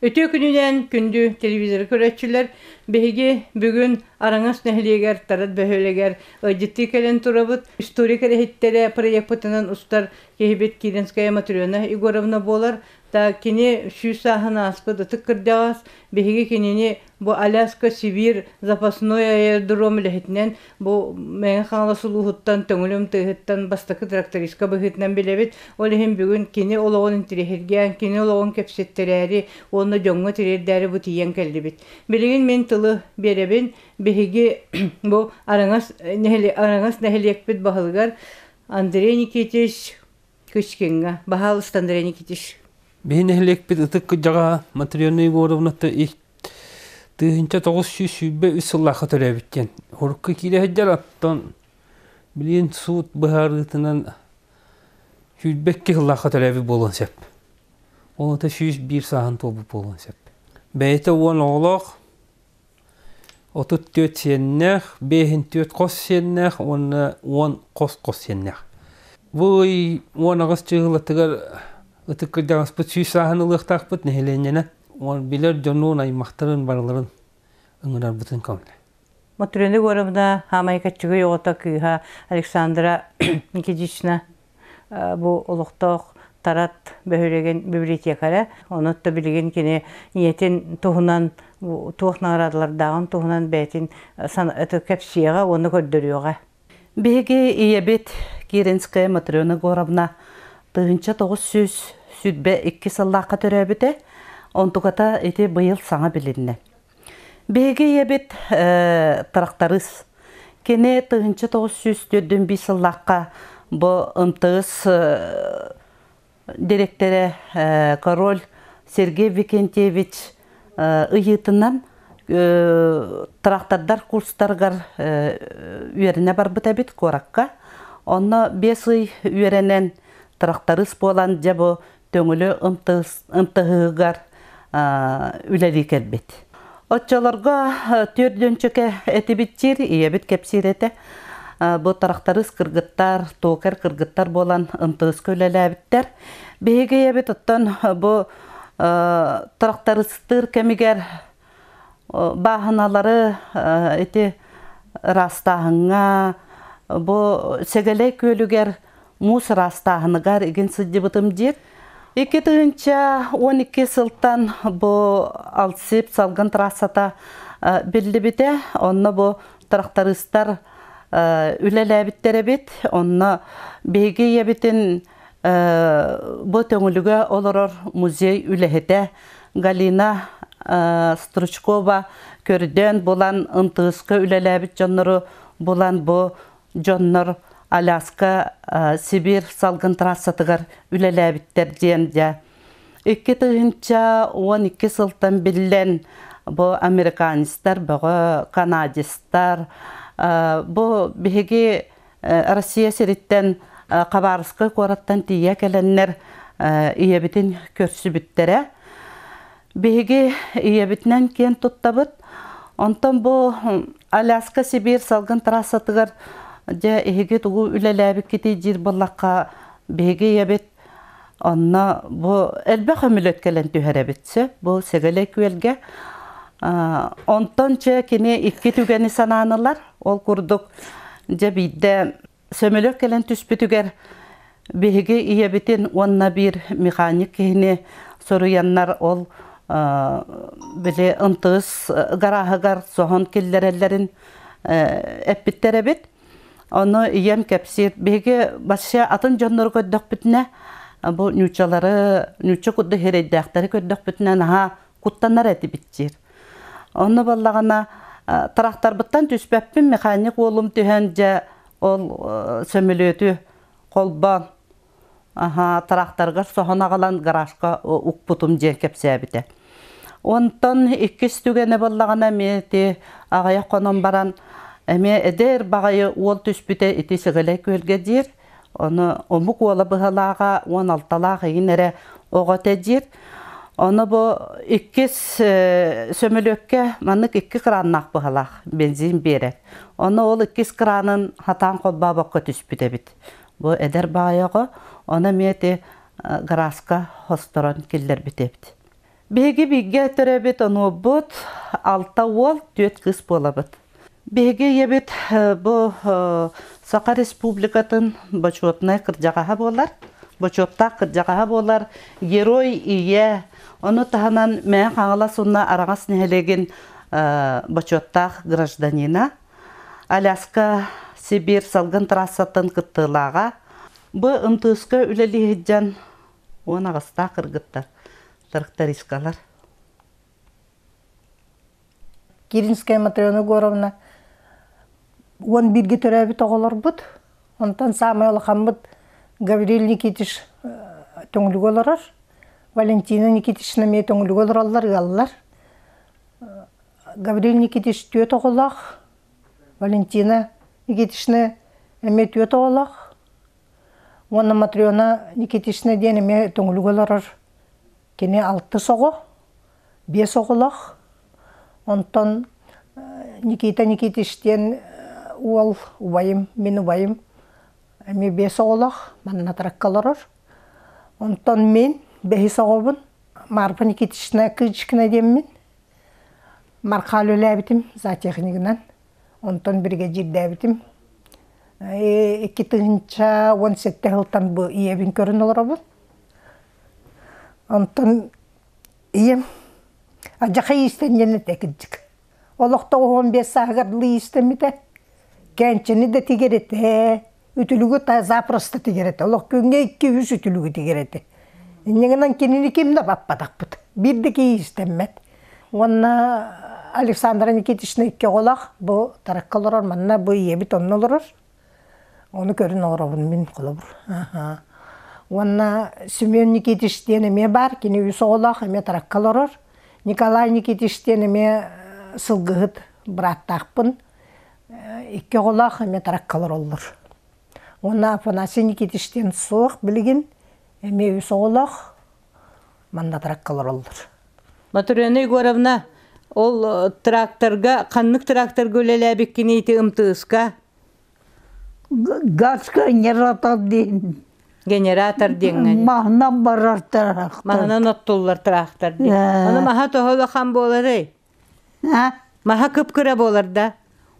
Үтүө күнүнэн күндү телевизоры көрөөччүлэр, биһиги бүгүн Араҥас нэһилиэгэр Тарат бөһүөлэгэр ыалдьыттыы кэлэн турабыт. История кэрэһиттэрэ проекпытынан устар киһибит Киренская Матрена Егоровна буолар. Та кини сүүс сааһын ааспыт ытык кырдьаҕас, биһиги кинини бу Аляска Сибирь запасной аэродром үлэһитинэн бу Мэҥэ Хаҥалас улууһуттан Төҥүлүм тыаһыттан бастакы трактористка быһыытынан билэбит. Ол иһин бүгүн кини олоҕун интириэһиргээн, кини олоҕун кэпсэттэрээри уонна дьоҥҥо тириэрдээри бу тиийэн кэллибит. Билигин мин тылы биэрэбин. Биһиги бу Араҥас, Араҥас нэһилиэкпит баһылыгар Андрей Никитич Кычкиҥҥа. Баһаалыста Андрей Никитич. Биһи нэһилиэкпит ытык кырдьаҕаһа Матрена Егоровна 1923 сыллаахха төрөөбүт диэн урукку киирэ сылдьар, оттон билигин суут быһаарыытынан 22 сыллаахха төрөөбүт буолуон сөп. Ол ата 101 сааһын туолбут буолуон сөп. Бэйэтэ 10 оҕолоох, 34 сиэннээх, 54 хос сиэннээх уонна 10 хос-хос сиэннээх. Бу ый 18 чыыһылатыгар ытык кырдьаҕаспыт сүүс сааһын ылыахтаахпыт нэһилиэнньэнэн. Билэр дьонун, аймахтарын барыларын ыҥырарбытын көҥүлэ. Матрена Егоровна хаамай каччыгый оҕото кыыһа Александра Никитична бу олохтоох Тарат бөһүөлэгин библиотекаря. Онон да билигин кини ийэтин туһунан туох наҕараадалардааҕын туһунан бэйэтин кэпсиэҕэ уонна көрдөрүөҕэ. Биһиги ийэбит Киринская Матрена Егоровна 1922 сыллаахха төрөөбүтэ. Онтуката ити быйыл саҥа билиннэ. Биһиги ийэбит тракторист. Кини 1945 сыллаахха бу МТС дириэктэрэ король Сергей Викентьевич ыйыытынан трактордар курстарыгар үөрэнэ барбыт эбит куоракка. Онно 5 ый үөрэнэн тракторист буолан дьэ бу Төҥүлү МТС-ыгар үлэлии кэлбит. Оччолорго түөрт дүнчүкэ этибит диир, ийэбит кэпсиир этэ. Бу тракторист кыргыттар, токарь кыргыттар буолан МТС-ка үлэлээбиттэр. Биһиги ийэбит оттон бу трактористыыр кэмигэр бааһыналары ити ыраастааһыҥҥа бу Сэгэлэй күөлүгэр муус ыраастааһыныгар игин сылдьыбытым диир. 2012 сылтан бу Алсип салгын трассата биллибитэ. Онно бу трактористар үлэлээбиттэр эбит. Онно биһиги ийэбитин бу Төҥүлүгэ олорор музей үлэһитэ Галина Стручкова көрдөөн булан МТС-ка үлэлээбит дьоннору булан бу дьоннор Аляска Сибирь салгын трассатыгар үлэлээбиттэр диэн дьэ 2012 сылтан биллэн бу американецтар бөҕө канадецтар бу биһиги Россия сириттэн Хабаровскай куораттан тиийэ кэлэннэр ийэбитин көрсүбүттэрэ. Биһиги ийэбитинэн киэн туттабыт. Онтон бу Аляска Сибиир салгын трассатыгар дьэ эһиги тугу үлэлээбиккитий диир буоллахха биһиги ийэбит онно бу элбэх өмүлөт кэлэн түһэрэбит сөп бу Сэгэлэй күөлгэ. Онтон чэ кини икки түгэни санаан ылар. Ол курдук дьэ биирдэ сөмөлөт кэлэн түспүтүгэр биһиги ийэбитин уонна биир механик киһини соруйаннар ол били МТС гарааһыгар соһон киллэрэллэрин эппиттэр эбит. Ону ийэм кэпсиир. Биһиги вообще атын дьоннору көрдөхпүтүнэ бу нууччалары, нуучча курдук эрэйдээхтэри көрдөхпүтүнэ наһаа куттанар этибит диир. Онно буоллаҕына тракторбыттан түспэппин, механик уолум түһэн дьэ ол сөмөлүөтү холбоон тракторыгар соһон аҕалан гаражка укпутум диэн кэпсээбитэ. Онтон иккис түгэнэ буоллаҕына эмиэ ити аҕыйах хонон баран эмиэ эдэр баҕайы уол түспүтэ ити Сыгылай күөлгэ диир. Ону омук уола быһалааҕа 16-лаах игин эрэ оҕо этэ диир. Ону бу иккис сөмөлүөккэ маннык икки краннаах быһалаах бензин биэрэр. Ону ол иккис кранын хатаан холбообокко түспүт эбит. Бу эдэр баайа оҕо, ону эмиэ ити гарааска хосторон киллэрбит эбит. Биһиги бииргэ төрөөбүт онуобут алта уол, түөрт кыыс буолабыт. Биһиги ийэбит бу Саха Республикатын бочуотунай кырдьаҕаһа буолар, бочуоттаах кырдьаҕаһа буолар, герой ийэ, ону таһынан Мэҥэ Хаҥалас уонна Араҥас нэһилиэгин бочуоттаах гражданина, Аляска Сибиир салгын трассатын кыттыылааҕа. Бу МТС-ка үлэлии сылдьан 18-таах кыргыттар, трактористкалар. Киринская Матрена Егоровна 11-ге төрөөбүт оҕолорбут. Онтон саамай улахаммыт Гаврил Никитич Төҥүлүгэ олорор. Валентина Никитична эмиэ Төҥүлүгэ олороллор, ыаллар. Гаврил Никитич түөрт оҕолоох, Валентина Никитична эмиэ түөрт оҕолоох. Уонна Матрена Никитична диэн эмиэ Төҥүлүгэ олорор. Кини алтыс оҕо, биэс оҕолоох. Онтон Никита Никитич диэн уол убайым, мин убайым эмиэ биэс оҕолоох, манна тракка олорор. Онтон мин бэһис оҕобун Марфа Никитична Кычкина диэммин. Мархаал үлээбитим зоотехнигынан, онтон биригэдьиирдээбитим. 2017 сылтан бу ийэбин көрөн олоробун. Онтон ийэм адьаха иистэнньэн этэ кырдьык. Олохто 15 сааһыгар дылы иистэммитэ. Кээнчэни да тигэр этэ, үтүлүгү та запросто тигэр этэ. Олох күҥҥэ икки-үс үтүлүгү тигэр этэ. Инньэ гынан кинини ким да баппатахпыт. Биир да киһи иистэммэт. Уонна Александра Никитична икки оҕолоох бу таракка олорор, манна бу ийэбит онно олорор. Ону көрөн олоробун мин холобур. Уонна Семен Никитич диэн эмиэ баар, кини үс оҕолоох, эмиэ таракка олорор. Николай Никитич диэн эмиэ сылгыһыт бырааттаахпын. Икки оҕолоох эмиэ таракка олороллор. Уонна Афанасий Никитич диэн суох билигин, эмиэ үс оҕолоох, манна таракка олороллор. Матрена Егоровна, ол тракторга, ханнык тракторга үлэлээбиккиний ити МТС-ка? Газка генератор диэн. Генератор диэҥҥэ. Маһынан барар трактор. Маһынан оттуллар трактор диэн. Ону маһа тоһо улахан буоларый? Маһа кып-кыра буолар да?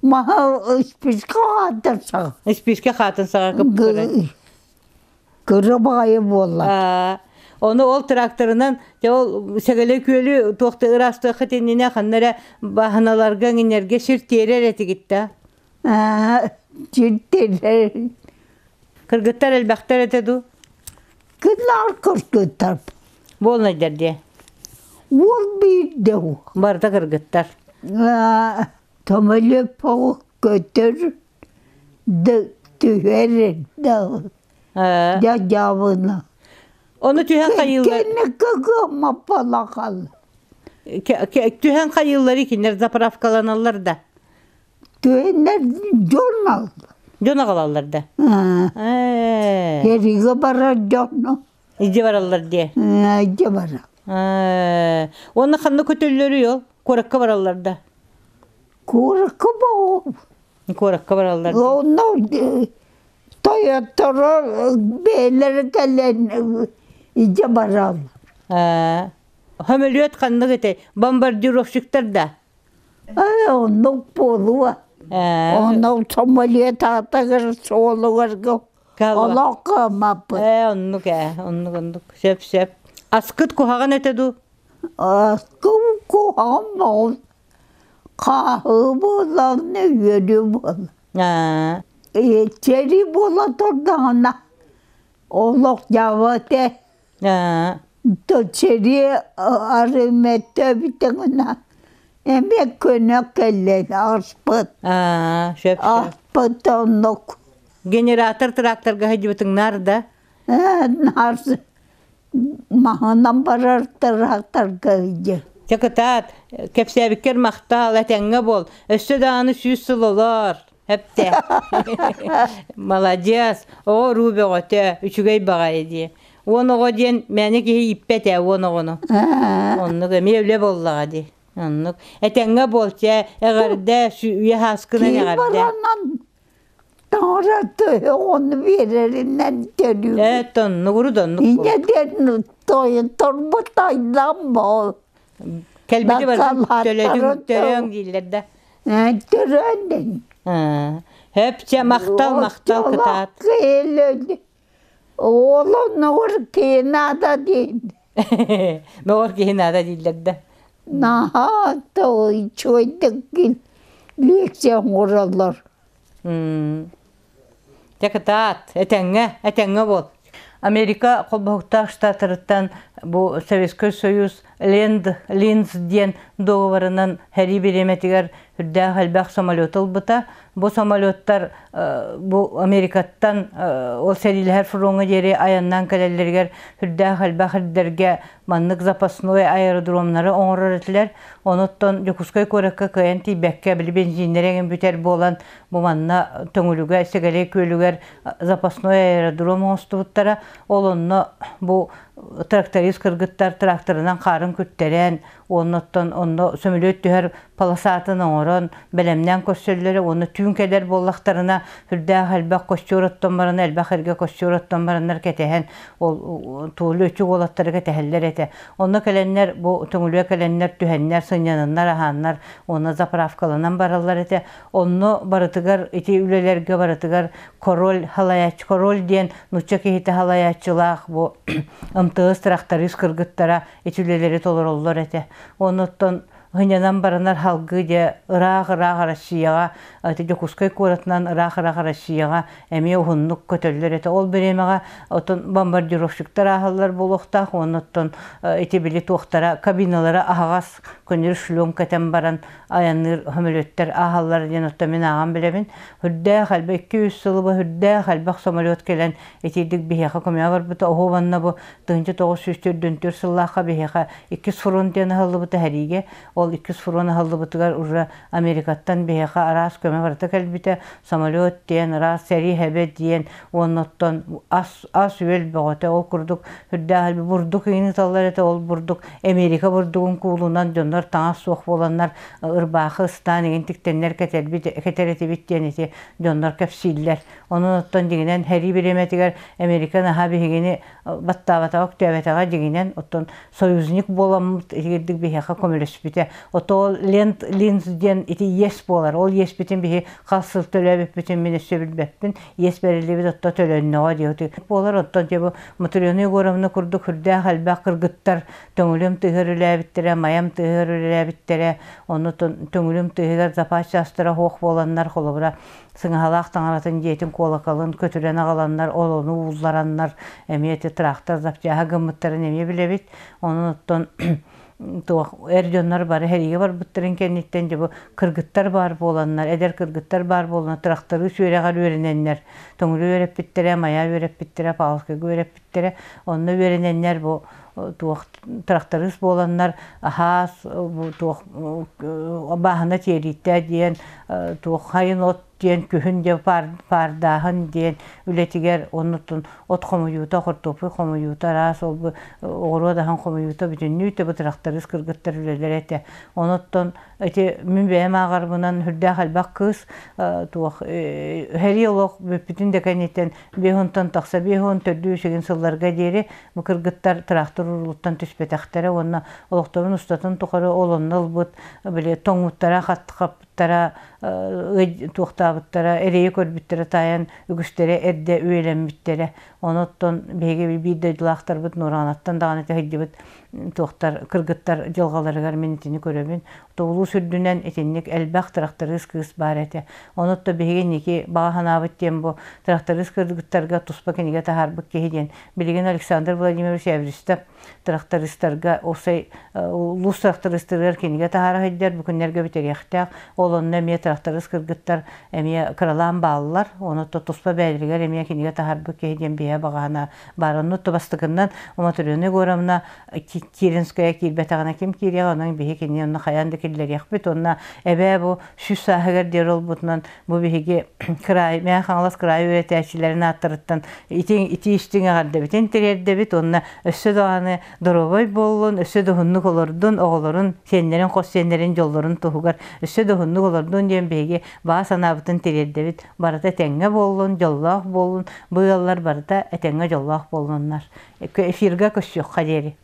Маһа испиискэ хаатын саҕа. Испиискэ хаатын саҕа кып-кыра. Кыра баҕайы буолла. Ону ол тракторынан дьэ ол Сэгэлэй күөлү туохта ыраастыаххыт иннинэ ханна эрэ бааһыналарга иҥинэргэ сир тиэрэр этигит да? Сир тиэрэр. Кыргыттар элбэхтэр этэ дуу? Кыллаар кыргыттар. Буолнайдар диэ. Уол биирдэ Барыта кыргыттар. Томолепоҕу көтөр түһэр да дьаабына. Ону түһэн хайыыллар. Кэнниккэ Түһэн хайыыллары кинилэр заправкаланаллар да. Түһэннэр дьон ал. Дьон аҕалаллар да. Эригэ барар дьону. Илдьэ бараллар диэ. Илдьэ барар. Уонна ханна көтөллөрүй ол? Куоракка бараллар да. Куоракка боҕу. Куоракка бараллар. Онно тойотторо бэйэлэрэ кэлэн илдьэ бараллар. Сөмөлүөт ханнык этэй? Бомбардировщиктар да? Оннук буолуо. Онно самолет атагар суолугар олох кыаммаппыт. Ээ, оннук ээ, оннук оннук. Сөп сөп. Аскыт куһаҕан этэ дуу? Аскым куһаҕан боҕус. Хааһыы буоллаҕына үөрүү буолла. Чэри буола турдаҕына олох дьаба этэ. Чэри арыыммэттэ эбитэҕинэ эмиэ көнө кэллэн аспыт. Аспыт оннук. Генератор тракторга сылдьыбытыҥнаар да? Наар маһынан барар тракторга илдьэ. Чэ кытаат, кэпсээбиккэр махтаал, этэҥҥэ буол. Өссө даҕаны сүүс сыл олоор. Эптэ. Маладьыас, оҕо уруу бөҕөтө, үчүгэй баҕайы дии. Уон оҕо диэн мээнэ киһи ииппэт ээ уон оҕону. Оннук эмиэ үлэ буоллаҕа дии. Оннук. Этэҥҥэ буол чэ, эҕэрдэ, үйэ сааскынан эҕэрдэ. Таҥара төһө оҕону биэрэринэн төлүүр. Ээ, тоннугуру доннук Инньэ диэн тойон торбут айдан бол. Кэлбити барытын төлөтүҥ төрөөҥ дииллэр да. Төрөөн. Хөпчэ махтал махтал кытаат. Оолоннугур киһи наада диин. Мөҕөр киһи наада дииллэр да. Наһаа үчүгэйдик лекция оҥороллор. Дьэ кытаат, этэҥҥэ, этэҥҥэ буол. Америка Холбоһуктаах Штаттарыттан бу Советский Союз Ленд Линз диэн договорынан сэрии бириэмэтигэр үрдээх элбэх самолет ылбыта. Бу самолеттар бу Америкаттан ол сэриилэһэр фроҥҥа диэри айаннаан кэлэллэригэр үрдээх элбэх ирдэргэ маннык запасной аэродромнары оҥорор этилэр. Онуттан Дьокуускай куоракка кыайан тиийбэккэ, били бензиннэрэ эҥин бүтэр буолан, бу манна Төҥүлүгэ, Сэгэлэй күөлүгэр запасной аэродром оҥостубуттара. Ол онно бу тракторист кыргыттар тракторынан хаарын күттэрэн, оннуттан онно сөмөлүөт түһэр полосатын оҥорон, бэлэмнээн көрсөллөрө уонна түүн кэлэр буоллахтарына сүрдээх элбэх костюр оттон баран, элбэх эргэ костюр оттон бараннар кэтэһэн, ол туолу өчүк уолаттары кэтэһэллэр этэ. Онно кэлэннэр, бу Төҥүлүө кэлэннэр, түһэннэр, сынньананнар, аһааннар уонна заправкаланан бараллар этэ. Онно барытыгар ити үлэлэргэ барытыгар король халайааччы король диэн нуучча киһитэ халайааччылаах бу МТС тракторист кыргыттара ити үлэлэри толороллор этэ. Онуттан һынньанан баранар халгыы дьэ ыраах-ыраах Россияҕа ити Дьокуускай куоратынан ыраах-ыраах Россияҕа эмиэ уһуннук көтөллөр этэ. Ол бириэмэҕэ оттон бомбардировщиктар ааһаллар буолуохтаах уонна оттон ити били туохтара кабиналара аһаҕас көннөрү шлем кэтэн баран айанныыр сөмөлүөттэр ааһаллар диэн оттон мин ааҕан билэбин. Үрдээх элбэх 200 сылы бу үрдээх элбэх самолет кэлэн итирдик биһиэхэ көмөҕө барбыта. Оһуобанна бу 1944 сыллаахха биһиэхэ иккис фронт диэн аһыллыбыта сэриигэ. Ол иккис фронт аһыллыбытыгар уже Америкаттан биһиэхэ араас көмө барыта кэлбитэ. Самолет диэн, араас сэрии хэбэ диэн, уонна оттон ас ас-үөл бөҕөтө. Ол курдук үрдээх элбэх бурдук ыйын ыталлар этэ. Ол бурдук Америка бурдугун куулунан дьоннор таҥас суох буоланнар ырбаахы ыстаан игин тиктэннэр кэтэрбит кэтэр этибит диэн ити дьоннор кэпсииллэр. Онон оттон дьиҥинэн сэрии бириэмэтигэр Америка наһаа биһигини баттаабатаҕа, үктээбэтэҕэ дьиҥинэн оттон союзник буоламмыт итигирдик биһиэхэ көмөлөспүтэ. Ото ол Ленд Линз диэн ити иэс буолар. Ол иэспитин биһи хас сыл төлөөбүппүтүн мин өссө билбэппин. Иэс бэриллибит отто төлөннөҕө диэти буолар. Оттон дьэ бу Матрена Егоровна курдук сүрдээх элбэх кыргыттар Төҥүлүм тыһыгар үлээбиттэрэ, Майам тыһыгар үлэлээбиттэрэ, ону Төҥүлүм тыһыгар запас чаастара суох буоланнар, холобура, Сыҥаһалаах таҥаратын дьиэтин куолакалын көтүрэн аҕаланнар, ол ону ууллараннар, эмиэ ити трактор запчаһа гыммыттарын эмиэ билэбит. Онон оттон туох эр дьоннор бары сэриигэ барбыттарын кэнниттэн дьэ бу кыргыттар баар буоланнар, эдэр кыргыттар баар буоланнар тракторы үөрэҕэр үөрэнэннэр, Төҥүлү үөрэппиттэрэ, Майа үөрэппиттэрэ, Павловскайга үөрэппиттэрэ. Онно үөрэнэннэр бу туох тракторист буоланнар аһаас бу туох бааһына тиэрииттэ диэн туох хайын от диэн күһүн дьэ паардааһын диэн үлэтигэр оннуттан от хомуйуута, хортуоппуй хомуйуута, араас ол бу оҕуруот аһын хомуйуута бүтүннүү бу тракторист кыргыттар үлэлэрэ этэ. Онуттан ити мин бэйэм ааҕарбынан сүрдээх элбэх кыыс туох сэрии олох бүппүтүн да кэнниттэн 50-тан тахса 54 үсүгүн сылларга диэри бу кыргыттар трактор уруулуттан түспэтэхтэрэ уонна олохторун устатын тухары ол онно ылбыт били тоҥмуттара хаппыттара туохтаабыттара эрэйи көрбүттэрэ таайан үгүстэрэ эрдэ үйэлэммиттэрэ. Онуттан биһиги биир дойдулаахтарбыт Нураанаттан даҕаны тэһийдибит туохтар кыргыттар дьылҕаларыгар мин итини көрөбүн. Улуус үрдүнэн итинник элбэх тырахтарыыс кыыс баар этэ. Онуттан биһиги инники баҕа санаабыт диэн бу тырахтарыыс кыргыттарга туспа кинигэ таһаарбыт киһи диэн. Билигин Александр Владимирович Эвристов тырахтарыыстарга осай улуус тырахтарыыстарыгар кинигэ таһаара сылдьар, бу күннэргэ бүтэриэхтээх. Ол онно эмиэ тырахтарыыс кыргыттар эмиэ кыралаан бааллар. Онуттан туспа бэйэлэригэр эмиэ кинигэ таһаарбыт киһи диэн биһиэхэ баҕа санаа баар. Онно бастакыннан Матрена Егоровна Киринская киирбэтэҕинэ ким киириэҕэ, онон биһи кинини онно хайаан да киллэриэхпит. Уонна эбээ бу 100 сааһыгар диэри олбутунан бу биһиги кыраай, Мэҥэ Хаҥалас кыраайы үөрэтээччилэрин ааттарыттан ити ити истиҥ эҕэрдэбитин тириэрдэбит уонна өссө даҕаны доруобай буоллун, өссө да уһуннук олордун, оҕолорун, сиэннэрин, хос сиэннэрин дьоллорун туһугар өссө да уһуннук. уһуннук олордун диэн биһиги баҕа санаабытын тириэрдэбит. Барыта этэҥҥэ буоллун, дьоллоох буоллун, бу ыаллар барыта этэҥҥэ дьоллоох буоллуннар. Эфиргэ көрсүөххэ диэри.